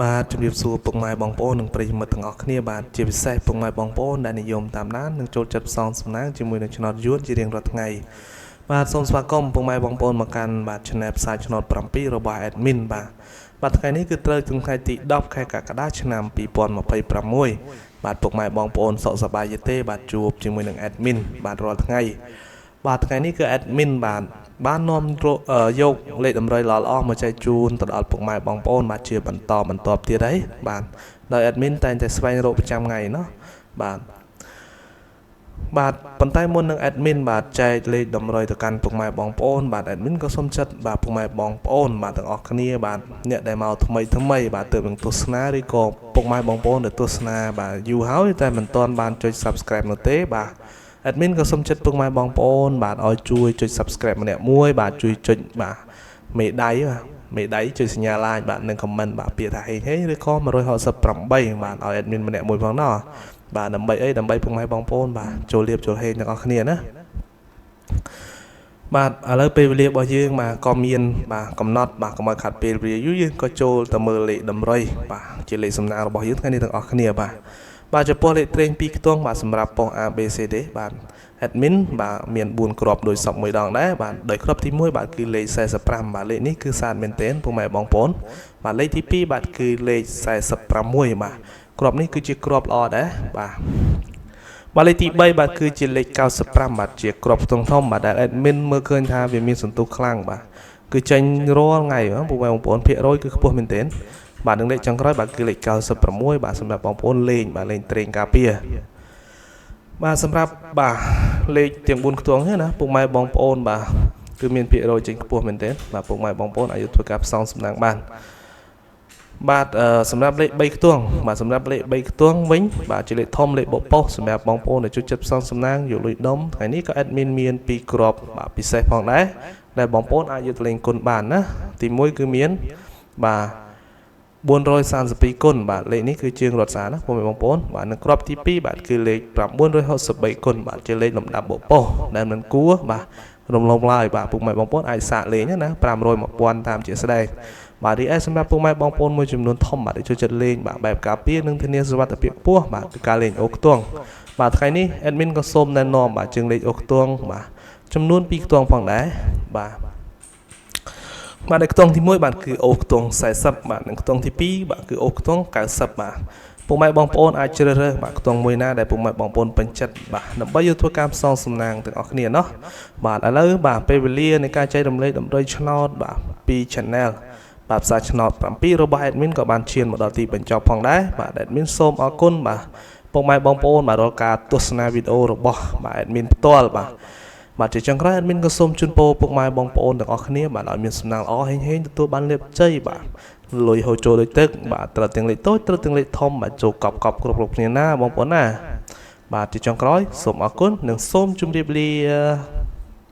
បាទជំរាបសួរពុកម៉ែបងប្អូននិងប្រិយមិត្តទាំងអស់គ្នាបាទជាពិសេសពុកម៉ែបងប្អូនដែលនិយមតាមដាននិងចូលចិត្តផ្សងសំណាងជាមួយនឹងឆ្នោតយួនជារៀងរាល់ថ្ងៃបាទសូមស្វាគមន៍ពុកម៉ែបងប្អូនមកកាន់បាទ Channel ផ្សាយឆ្នោត7របស់ Admin បាទបាទថ្ងៃនេះគឺត្រូវថ្ងៃទី10ខែកក្កដាឆ្នាំ2026បាទពុកម៉ែបងប្អូនសុខសប្បាយទេបាទជួបជាមួយនឹង Admin បាទរាល់ថ្ងៃបាទថ្ងៃនេះគឺ Admin បាទបាននាំយកលេខតម្រុយល្អៗមកចែកជូនទៅដល់ពុកម៉ែបងប្អូនបាទជាបន្តបន្ទាប់ទៀតហើយបាទដោយ admin តែងតែស្វែងរកប្រចាំថ្ងៃណោះបាទបាទប៉ុន្តែមុននឹង admin បាទចែកលេខតម្រុយទៅកាន់ពុកម៉ែបងប្អូនបាទ admin ក៏សូមចិត្តបាទពុកម៉ែបងប្អូនបាទទាំងអស់គ្នាបាទអ្នកដែលមកថ្មីថ្មីបាទទើបនឹងទស្សនាឬក៏ពុកម៉ែបងប្អូនដែលទស្សនាបាទយូរហើយតែមិនទាន់បានចុច subscribe នោះទេបាទ admin ក៏សូមចិត្តពុកម៉ែបងប្អូនបាទឲ្យជួយចុច subscribe ម្នាក់មួយបាទជួយចុចបាទមេដៃបាទមេដៃចុចសញ្ញា like បាទនិង comment បាទពាក្យថាហេងហេងឬក៏168បាទឲ្យ admin ម្នាក់មួយផងណោះបាទដើម្បីអីដើម្បីពុកម៉ែបងប្អូនបាទចូលលៀបចូលហេងទាំងអស់គ្នាណាបាទឥឡូវពេលវេលារបស់យើងបាទក៏មានបាទកំណត់បាទកុំឲ្យខាត់ពេលវេលាយូរយើងក៏ចូលទៅមើលលេខតម្រុយបាទជាលេខសំណាងរបស់យើងថ្ងៃនេះទាំងអស់គ្នាបាទបាទចំពោះលេខត្រេង2ខ្ទង់បាទសម្រាប់ប៉ុស្តិ៍ A B C D បាទ admin បាទមាន4គ្រាប់ដោយសពមួយដងដែរបាទដោយគ្រាប់ទី1បាទគឺលេខ45បាទលេខនេះគឺស្អាតមែនទែនពុកម៉ែបងប្អូនបាទលេខទី2បាទគឺលេខ46បាទគ្រាប់នេះគឺជាគ្រាប់ល្អដែរបាទបាទលេខទី3បាទគឺជាលេខ95បាទជាគ្រាប់ខ្ទង់ធំបាទដែល admin មើលឃើញថាវាមានសន្ទុះខ្លាំងបាទគឺចេញរាល់ថ្ងៃពុកម៉ែបងប្អូនភាគរយគឺខ្ពស់មែនទែនបាទនឹងលេខចុងក្រោយបាទគឺលេខ96បាទសម្រាប់បងប្អូនលេងបាទលេងត្រេងការពារបាទសម្រាប់បាទលេខទាំង4ខ្ទង់នេះណាពុកម៉ែបងប្អូនបាទគឺមានភាគរយចេញខ្ពស់មែនទែនបាទពុកម៉ែបងប្អូនអាចធ្វើការផ្សងសំណាងបានបាទសម្រាប់លេខ3ខ្ទង់បាទសម្រាប់លេខ3ខ្ទង់វិញបាទជាលេខធំលេខបុប៉ុសសម្រាប់បងប្អូនដែលជួយចិត្តផ្សងសំណាងយកលុយដុំថ្ងៃនេះក៏ admin មាន2គ្រាប់បាទពិសេសផងដែរដែលបងប្អូនអាចយកទៅលេងគុណបានណាទី1គឺមានបាទ432គុណបាទលេខនេះគឺជើងរត់ស្អាតណាពុកម៉ែបងប្អូនបាទនិងគ្រាប់ទី2បាទគឺលេខ963គុណបាទជាលេខលំដាប់បុប៉ុសដែលមិនគួរបាទរំលងឡើយបាទពុកម៉ែបងប្អូនអាចសាកលេងណា500 1000តាមជាស្ដែងបាទរីឯសម្រាប់ពុកម៉ែបងប្អូនមួយចំនួនធំបាទដែលចូលចិត្តលេងបាទបែបការពារនិងធានាសុវត្ថិភាពខ្ពស់បាទគឺការលេងអូខ្ទង់បាទថ្ងៃនេះ admin ក៏សូមណែនាំបាទជើងលេខអូខ្ទង់បាទចំនួន2ខ្ទង់ផងដែរបាទបាទនៅខ្ទង់ទី1បាទគឺអូខ្ទង់40បាទនិងខ្ទង់ទី2បាទគឺអូខ្ទង់90បាទពុកម៉ែបងប្អូនអាចជ្រើសរើសបាទខ្ទង់មួយណាដែលពុកម៉ែបងប្អូនពេញចិត្តបាទដើម្បីយកធ្វើការផ្សងសំណាងទាំងអស់គ្នាណោះបាទឥឡូវបាទពេលវេលានៃការចែករំលែកតម្រុយឆ្នោតបាទពី Channel បាទផ្សារឆ្នោត7របស់ admin ក៏បានឈានមកដល់ទីបញ្ចប់ផងដែរបាទ admin សូមអរគុណបាទពុកម៉ែបងប្អូនបាទរាល់ការទស្សនាវីដេអូរបស់បាទ admin ផ្ទាល់បាទបាទជាចុងក្រោយ admin ក៏សូមជូនពរពុកម៉ែបងប្អូនទាំងអស់គ្នាបាទឲ្យមានសំណាងល្អហេងហេងទទួលបានលាភជ័យបាទលុយហូរចូលដូចទឹកបាទត្រូវទាំងលេខតូចត្រូវទាំងលេខធំបាទចូលកប់កប់គ្រប់គ្រប់គ្នាណាបងប្អូនណាបាទជាចុងក្រោយសូមអរគុណនិងសូមជម្រាបលា។